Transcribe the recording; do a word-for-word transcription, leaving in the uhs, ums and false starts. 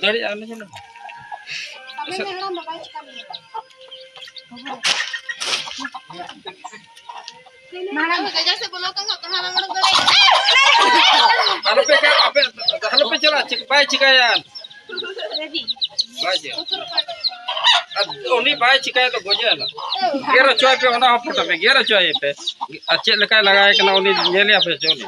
ᱫᱟᱲᱮᱭᱟᱜᱼᱟ ᱩᱱᱤ ᱡᱮᱱᱚ᱾ ᱟᱵᱮᱱ ᱫᱚ ᱦᱟᱲᱟᱢ ᱵᱟᱵᱟᱭ ᱪᱤᱠᱟ ᱢᱮᱭᱟ᱾ ᱢᱟᱲᱟᱝ ᱠᱟᱡᱟ ᱥᱮ ᱵᱚᱞᱚ ᱠᱟᱱᱟ, ᱛᱟᱦᱟᱞᱮ ᱚᱲᱟᱜ ᱫᱚ ᱟᱞᱚᱯᱮ ᱪᱟ-, ᱟᱯᱮ ᱟᱞᱚᱯᱮ ᱪᱟᱞᱟᱜᱼᱟ, ᱪᱮᱫ ᱵᱟᱭ ᱪᱤᱠᱟᱹᱭᱟ᱾ ᱵᱟᱭ ᱪᱤᱠᱟᱹᱭᱟ᱾ ᱟᱨ ᱩᱱᱤ ᱵᱟᱭ ᱪᱤᱠᱟᱹᱭᱟ ᱛᱚ ᱜᱚᱡᱮ ᱟᱞᱚ᱾ ᱜᱮᱨ ᱦᱚᱪᱚᱭ ᱯᱮ, ᱚᱱᱟ ᱦᱚᱸ ᱯᱷᱳᱴᱳ ᱯᱮ, ᱜᱮᱨ ᱦᱚᱪᱚᱭ ᱯᱮ᱾ ᱟᱨ ᱪᱮᱫ ᱞᱮᱠᱟᱭ ᱞᱟᱜᱟᱭ ᱠᱟᱱᱟ ᱩᱱᱤ ᱧᱮᱞᱮᱭᱟ ᱯᱮ ᱪᱚ ᱩᱱᱤ᱾